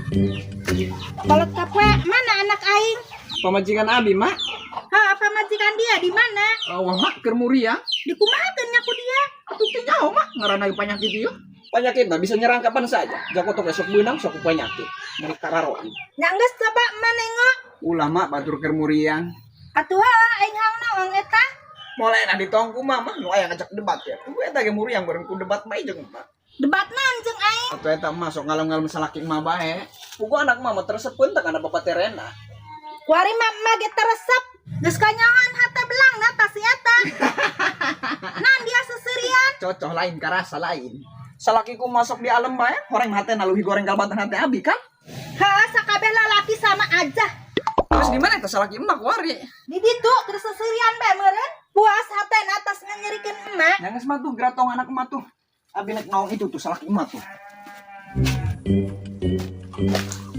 Kolot kapoe, mana anak aing? Pamajikan abi, Mak. Ha, pamajikan dia di mana? Oh, Mak, keur muriang. Dikumahakeun nya ku dia? Atuh teu nyaho, Mak, ngaranna penyakit ieu. Penyakit mah bisa nyerang kapan saja. Jago tok esok beunang sok ku penyakit. Meuni kararoan. Nya geus, coba emak nengok. Ulah, Mak, batur keur muriang. Atuh ha, aing hang naon eta? Mulai nah ditong ku mama nu aya ngajak debat ya. Ku eta ge muriang bareng ku debat mah jeung emak. Debat naon jeung aing? Atuh eta mah sok ngalem-ngalem salaki emak bae. Pugu anak mama teresepeun teh kana bapak terena. Kuari mah emak ge teresep. Geus kanyahoan hate belang na tas si eta. Naon dia seserian? Cocok lain karasa lain. Salaki ku masuk di alam bae, horeng hate leuwih goreng kalbatan hate abi kan? Ha, sakabeh lalaki sama aja. Terus di mana eta salaki emak kuari? Di ditu keur seserian bae meureun. Puas hate na atas nganyerikeun emak. Yang geus mah tuh gratong anak emak tuh. Abi nek naon itu tuh salaki emak tuh.